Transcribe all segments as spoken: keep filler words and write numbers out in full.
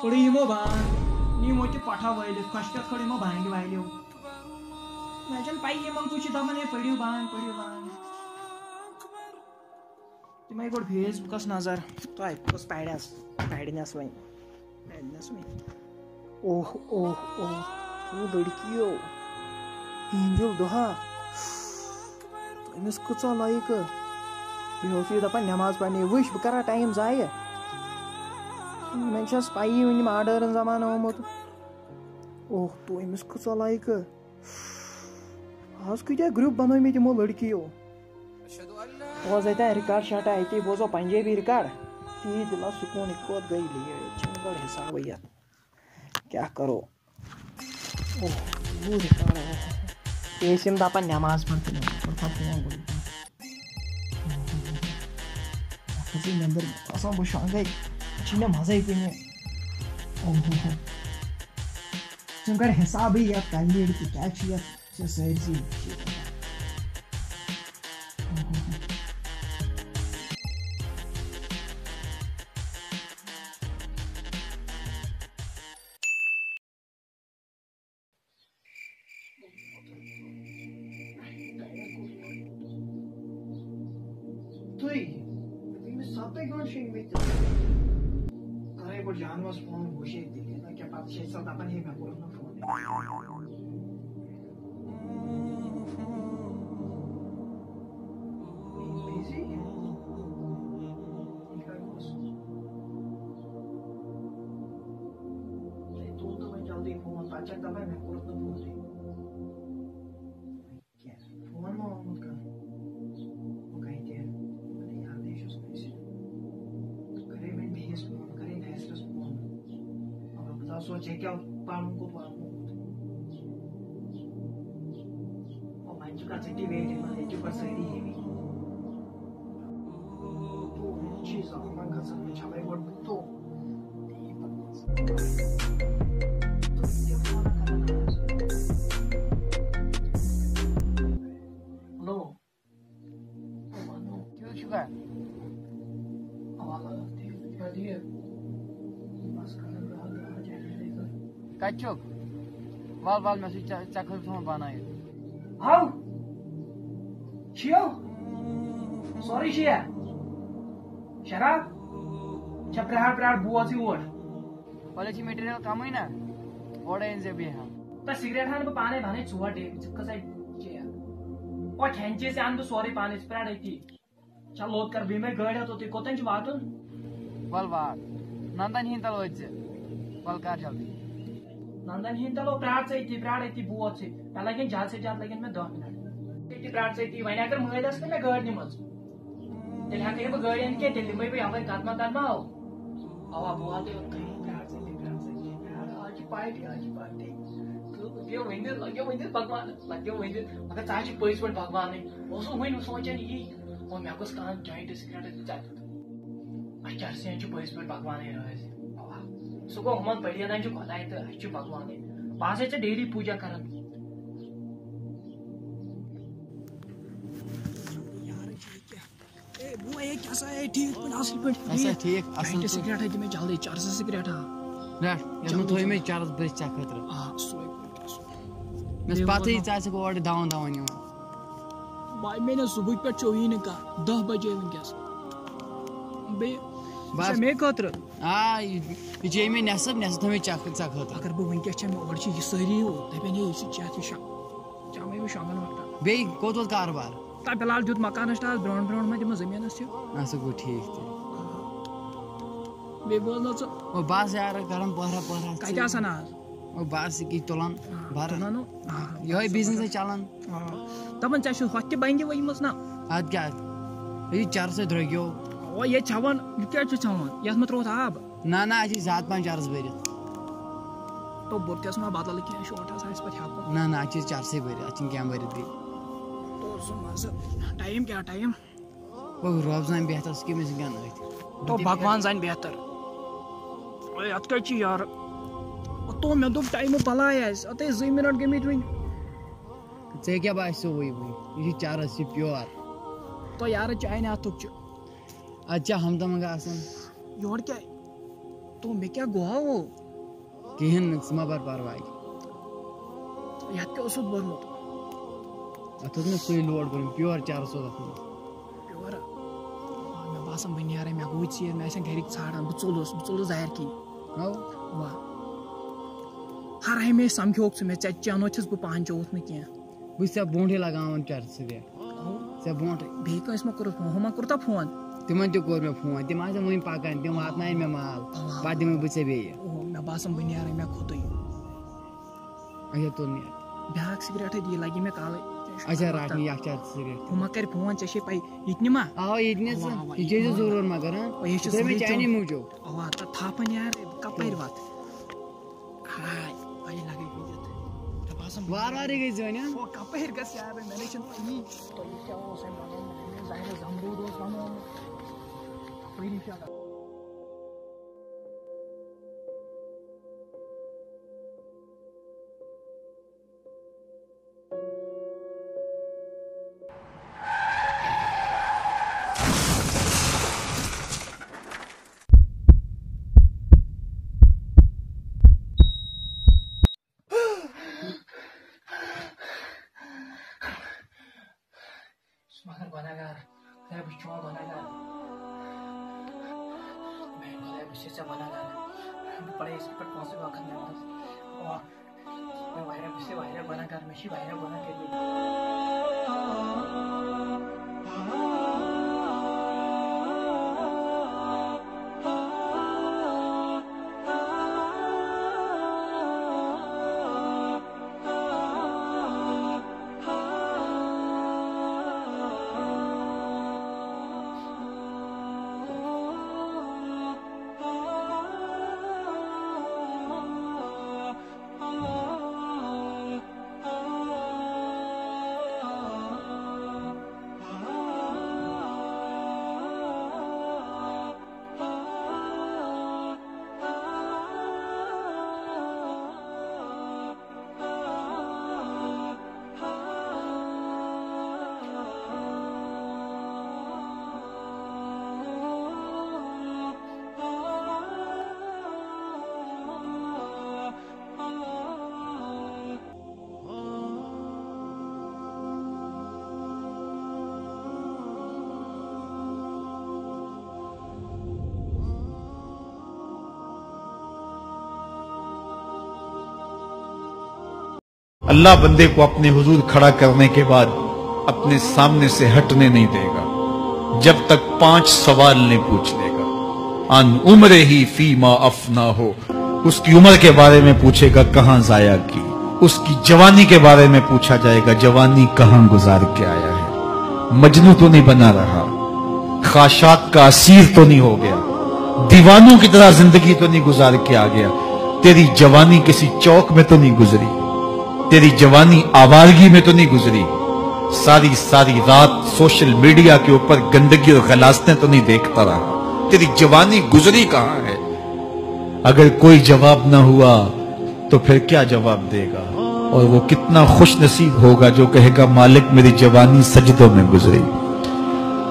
کھٔڑ یِمو بانگ، یِمو تہِ پٹھا وٲلِتھ، خۄش پٮ۪تھ کھٔڑ یِمو بانگہِ والیو۔ مےٚ چھَنہٕ پَیی یِمن کُس چھُ دَپان، "ہے، پٔرِو بانگ، پٔرِو بانگ۔" تِمے گۄڈٕ Facebookس نظر، تۄہہِ کُس پَرٮ۪س، پَرِنَس وۄنۍ، پَرِنَس وۄنۍ۔ اوہ، اوہ، اوہ، ہُہ لٔڑکِیو، تِہِنٛدیو دۄہا۔ أمِس کۭژاہ لایکہٕ۔ بیٚیہِ اوس یہِ دَپان نٮ۪ماز پَرنہِ۔ وٕچھ، بہٕ کَرا ٹایم ضایع؟ مےٚ چھَس پَیی وٕنہِ یِم آرڈٲرَن زَمانہٕ آمُت۔ اوہ، تو أمِس کۭژاہ لایکہٕ۔ آز کۭتیٛاہ گرُپ بَنٲومٕتۍ یِمو لٔڑکِیو۔ بوز اَتہِ ریکارڈ شاٹا، اَتی بوزو پنجٲبی ریکارڈ۔ تی دِلا سکوٗن، یہِ کوٚت گٔے لیٹ؟ چھِنہٕ گۄڈٕ حِسابٕے یَتھ۔ کیٛاہ کَرو؟ اوہ، یہِ ریکارڈ آو۔ بیٚیہِ ٲسۍ یِم دَپان نٮ۪ماز پَر تہٕ نٮ۪ماز پَر، پَتہٕ فون گوٚو۔ اَتھ کھٔژٕے نیٚنٛدٕر، آسان بہٕ شۄنٛگَے۔ یہِ چھِنہٕ مَزَے کُنہِ۔ اوہ ہو ہو۔ ژٕ کَر حِسابٕے یَتھ کَنہِ تہِ کیٛاہ چھُ یَتھ؟ چھِ سٲرسٕے۔ تُہۍ، أمِس سَتَے گٲنٛٹہٕ چھِ أنۍمٕتۍ۔ کَرَے بہٕ جانوَس فون، وٕچھے تیٚلہِ، نہ کیٛاہ پَتہٕ چھِ أسۍ سَتھ دَپان، ہے، مےٚ کوٚرُتھ نہٕ فونٕے۔ بِزی؟ یہِ کَتہِ اوس؟ تُہۍ تُل تہٕ وۄنۍ جلدی فون، پَتہٕ چھَکھ دَپان، مےٚ کوٚرُتھ نہٕ فونٕے۔ کینٛہہ۔ فون ما آمُت کانٛہہ؟ بہٕ کَتہِ؟ مےٚ یادٕے چھُس کٲنٛسہِ۔ کَرے وۄنۍ بیٚیِس فون، کَرے نصرَس فون۔ مگر بہٕ دَپہٕ سوز، ژےٚ کیٛاہ پَرُن کوٚت واتنووُتھ؟ او، وۄنۍ چھُ گژھان تہِ ویٹِنٛگ منٛز، ییٚتہِ چھِ پَتہٕ سٲری ہیوی۔ تو وۄنۍ چھِ زانٛہہ وۄنۍ گژھان، وۄنۍ چھَلے گۄڈٕ بہٕ تو۔ ہیلو۔ ٹھیٖک چھُکھا؟ کَتہِ چھُکھ؟ وَل، وَل، مےٚ سۭتۍ ژےٚ، ژےٚ خٲطرٕ تھوٚومُت بَنٲیِتھ۔ ہاو؟ چیو؟ سورُے چھُ یا؟ شراب؟ چھا پرٛار، پرٛار، بوز یہِ اوٹ۔ وَلہٕ، یہِ چھِ مٹیٖریل کَمٕے نا، اورَے أنۍ زِ بیٚیہِ ہَم۔ تہٕ سِگریٹ ہَن بہٕ پانَے بَنَے ژور ڈیبہِ، ژٕ کۭژاہ چیٚیَکھ؟ او، کھٮ۪ن چیٖز تہِ اَنہٕ بہٕ سورُے پانَے، ژٕ پرٛار أتی۔ چل، لوٚت کر بیٚیہِ مےٚ گٲڑۍ ہٮ۪تھ اوٚتُے، کوٚتَن چھُ واتُن؟ وَل وات، نَندَن ہِنٛدۍ تَل وٲتۍ زِ، وَل کر جلدی۔ نَندَن ہِنٛدۍ تَل، او، پرٛار ژٕ أتی، پرٛار أتی، بہٕ ووت ژٕے، مےٚ لَگن زیادٕ سے زیادٕ لَگن مےٚ دَہ مِنَٹ۔ أتی پرٛار ژٕ أتی، وۄنۍ اگر مٲلۍ آسہِ نہٕ مےٚ گٲڑۍ نِمٕژ، تیٚلہِ ہٮ۪کہٕ نہٕ بہٕ گٲڑۍ أنِتھ کینٛہہ، تیٚلہِ دِمَے بہٕ یَپٲرۍ قدمہ قدمہ، او۔ اَوا، بہٕ واتہٕ یوٚت تُہۍ، پرٛار ژٕ أتی، پرٛار ژٕ أتی، پرٛار، آز چھِ پارٹی، آز چھِ پارٹی۔ تہٕ لَگیو ؤنِتھ، لَگیو ؤنِتھ بھگوان، لَگیو ؤنِتھ، مگر ژٕ حظ چھِ پٔزۍ پٲٹھۍ بھگوانٕے۔ اوسُس وۄنۍ سونٛچان یی، وۄنۍ مےٚ گوٚژھ کانٛہہ joint secretary تہِ ژَلہِ۔ اَسہِ کیٛاہ سا چھُ پٔزۍ پٲٹھۍ بھگوانٕے رٲضۍ۔ اَوا، سُہ گوٚو ہُمَن پٔڑِتھ، چھُ خۄداے تہٕ اَسہِ چھُ بھگوانٕے۔ بہٕ ہسا چھُس daily پوٗجا کران۔ اے، بوے، اے، کیٛاہ سا، اے، ٹھیٖک پٲٹھۍ، اَصٕل پٲٹھۍ؟ اَسا ٹھیٖک، اَصٕل joint پٲٹھۍ۔ سِگریٹ ہا دِ مےٚ جلدی، چرسہٕ سِگریٹ ہا۔ رَٹھ، یَتھ منٛز جلدی، تھٲوِو مےٚ جلدی۔ چرس بٔرِتھ ژےٚ خٲطرٕ۔ آ، سُے کوٗتاہ، سُے۔ مےٚ چھِ بیٚیہِ پَتہٕے، ووت ژٕ آسَکھ اورٕ دَوان دَوان یِوان۔ بھائی، مےٚ نہ صُبحٕکۍ پٮ۪ٹھ چیوٚوُے نہٕ کانٛہہ، دَہ بجے وٕنکیٚس۔ بیٚیہِ، یہِ چھا بس۔ مے خٲطرٕ؟ آ، یہِ، یہِ چیٚیہِ مےٚ نٮ۪صٕف، نٮ۪صٕف تھٲومٕتۍ ژےٚ، ژےٚ خٲطرٕ۔ اگر بہٕ وٕنکیٚس چٮ۪مہٕ، اورٕ چھِ یہِ سٲری ہُہ، دَپن، ہے، یہِ چھِ چٮ۪تھ، یہِ شا-، چٮ۪مَے بہٕ شۄنٛگَن وقتَن۔ بیٚیہِ کوٚت ووت کارٕبار؟ تَتھ بِلال دیُت مکانَس ٹاس، برٛونٛٹھ برٛونٛٹھ ما دِمہٕ زٔمیٖنَس تہِ۔ اَسا گوٚو ٹھیٖک تیٚلہِ۔ بیٚیہِ بوز نہ ژٕ۔ او بس یارٕ، کران پہرا پہرا۔ کَتہِ آسان آز؟ او بس یہِ کہِ تُلان، آ، بَران۔ تُلان، آ، یِہوٚے زبردست۔ بِزنِسَے چلان۔ آ، دَپان ژےٚ چھُ ہۄتھ تہِ بنٛگہِ ؤجمٕژ نا؟ اَدٕ کیٛاہ؟ یہِ چرسٕے درٛوٚگیو۔ او، ییٚتہِ چھَوان، یہِ کیٛازِ چھُ ژھٮ۪وان؟ یَتھ مہ ترٛووُتھ آب؟ نہ، نہ، اَسہِ چھِ زیادٕ پَہَن چرس بٔرِتھ۔ تو بُرتِس ما بدل کینٛہہ، شوٹھَس آسہِ پَتہٕ ہٮ۪کُن۔ نہ، نہ، اَتھ چھِ چرسٕے بٔرِتھ، اَتھ چھِنہٕ کینٛہہ بٔرِتھ بیٚیہِ۔ تو سُہ مَزٕ۔ ٹایم کیٛاہ ٹایم؟ او، رۄب زانہِ بہتر، سُہ کٔمِس گَنہٕ أتھۍ۔ تو بہٕ تہِ بھگوان زانہِ بہتر۔ اے، اَتھ کَتہِ چھِ یارٕ؟ تو مےٚ دوٚپ ٹایمہٕ بَلاے آسہِ، اَتھ ہے زٕے مِنَٹ گٔمٕتۍ وٕنۍ۔ ژےٚ کیٛاہ باسیو وٕے وٕنۍ؟ یہِ چھِ چرس، یہِ pure۔ تو یارٕ چانہِ اَتھُک چھُ۔ اَتہِ چھا ہمدمد آسان؟ یورٕ کیٛاہ؟ او، مےٚ کیٛاہ گوٚو؟ کِہیٖنۍ نہٕ، ژٕ مہ بَر پَرواے۔ یَتھ کیٛاہ اوسُتھ بوٚرمُت؟ اَتھ اوس مےٚ سُے لوڈ کوٚرمُت، پیور چرس اوس اَتھ منٛز۔ پیور؟ آ، مےٚ باسان، بہٕ نیرے، مےٚ گوٚو ژیر، مےٚ آسن گرِکۍ ژھانڈان، بہٕ ژوٚلُس، بہٕ ژوٚلُس ظاہر کِنۍ۔ ہاو۔ واہ۔ ہر ہمیشہِ سمکھیوکھ ژٕ مےٚ، ژےٚ چٮ۪نو چھَس بہٕ پانہٕ چوٚوُتھ نہٕ کینٛہہ۔ بہٕ چھُس ژےٚ برونٛٹھٕے لگاوان چرس سۭتۍ۔ اَو۔ ژےٚ برونٛٹھٕے۔ بیٚیہِ کٲنٛسہِ ما کوٚرُتھ فون؟ ہُمن تہِ کوٚر مےٚ فون، تِم آسن وُنہِ پکان، تِم واتناون مےٚ مال، اَوا۔ پتہٕ دِمے بہٕ ژےٚ بیٚیہِ۔ او، مےٚ باسان، بہٕ نیرے، مےٚ کھوٚتُے۔ اچھا، تُل نیر۔ بیٛاکھ سگریٹھا دی، لگی مےٚ کالے۔ اچھا، رٹھ نہٕ یہِ اکھ چرس سگریٹ۔ ہُہ ما کرِ فون، ژےٚ چھے پَے، یہِ تہِ نِما؟ آ، یہِ تہِ نِژ۔ اَوا، اَوا، یہِ یہِ چیٚیہِ زِ ضروٗر مگر، ہاں؟ او، یہِ چھِ یہِ تھٲے مےٚ سگریٹ چانی چٮ۪وان۔ موٗجوٗب۔ اَوا، تہٕ تھپھ نیرے، بہٕ کپٲرۍ وتھ؟ ہاے، پَیہِ لگے مےٚ یَتھ۔ مےٚ باسان، وارٕ وارٕ گٔے زٔنۍ، ہاں؟ او، کپٲرۍ گژھِ یار، مےٚ نے چھُنہٕ پَیی۔ تۄہہِ کیٛاہ اوس أمۍ بنومُت؟ أمۍ اوس ظاہرٕ زمروٗد اوس بنومُت۔ اَپٲری چھُ اَتھ۔ بہٕ چھُس مگر گۄناہگار۔ خۄدایا، بہٕ چھُس چون گۄناہگار۔ میٛانہِ خۄدایا، بہٕ چھُسے ژےٚ گۄناہگار۔ بہٕ پَرٕ یِتھ پٲٹھۍ پانٛژھ وقت نٮ۪ماز۔ او، مےٚ واریاہ، بہٕ چھُسے واریاہ گۄناہگار، مےٚ چھِ واریاہ گۄناہ کٔرمٕتۍ۔ اللہ بندے کو اپنے حضور کھڑا کرنے کے بعد اپنے سامنے سے ہٹنے نہیں دے گا جب تک پانچ سوال نہیں پوچھ لے گا۔ عن عمرہ فیما افناہ، اس کی عمر کے بارے میں پوچھے گا کہاں ضائع کی۔ اس کی جوانی کے بارے میں پوچھا جائے گا، جوانی کہاں گزار کے آیا ہے۔ مجنوں تو نہیں بنا رہا، خواہشات کا اسیر تو نہیں ہو گیا، دیوانوں کی طرح زندگی تو نہیں گزار کے آ گیا۔ تیری جوانی کسی چوک میں تو نہیں گزری، تیری جوانی آوارگی میں تو نہیں گزری، ساری ساری رات سوشل میڈیا کے اوپر گندگی اور غلاظتیں تو نہیں دیکھتا رہا؟ تیری جوانی گزری کہاں ہے؟ اگر کوئی جواب نہ ہوا تو پھر کیا جواب دے گا؟ اور وہ کتنا خوش نصیب ہوگا جو کہے گا، مالک، میری جوانی سجدوں میں گزری،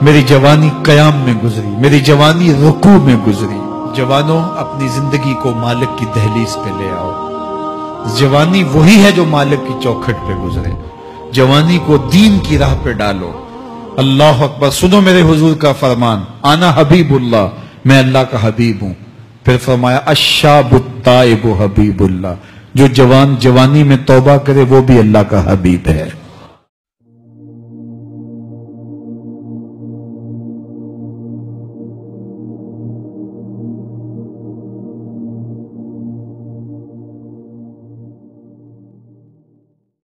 میری جوانی قیام میں گزری، میری جوانی رکوع میں گزری۔ جوانوں، اپنی زندگی کو مالک کی دہلیز پہ لے آؤ۔ جوانی وہی ہے جو مالک کی چوکھٹ پہ گزرے۔ جوانی کو دین کی راہ پہ ڈالو۔ اللہ اکبر۔ سنو میرے حضور کا فرمان، انا حبیب اللہ، میں اللہ کا حبیب ہوں۔ پھر فرمایا، الشاب التائب حبیب اللہ، جو جوان جوانی میں توبہ کرے، وہ بھی اللہ کا حبیب ہے۔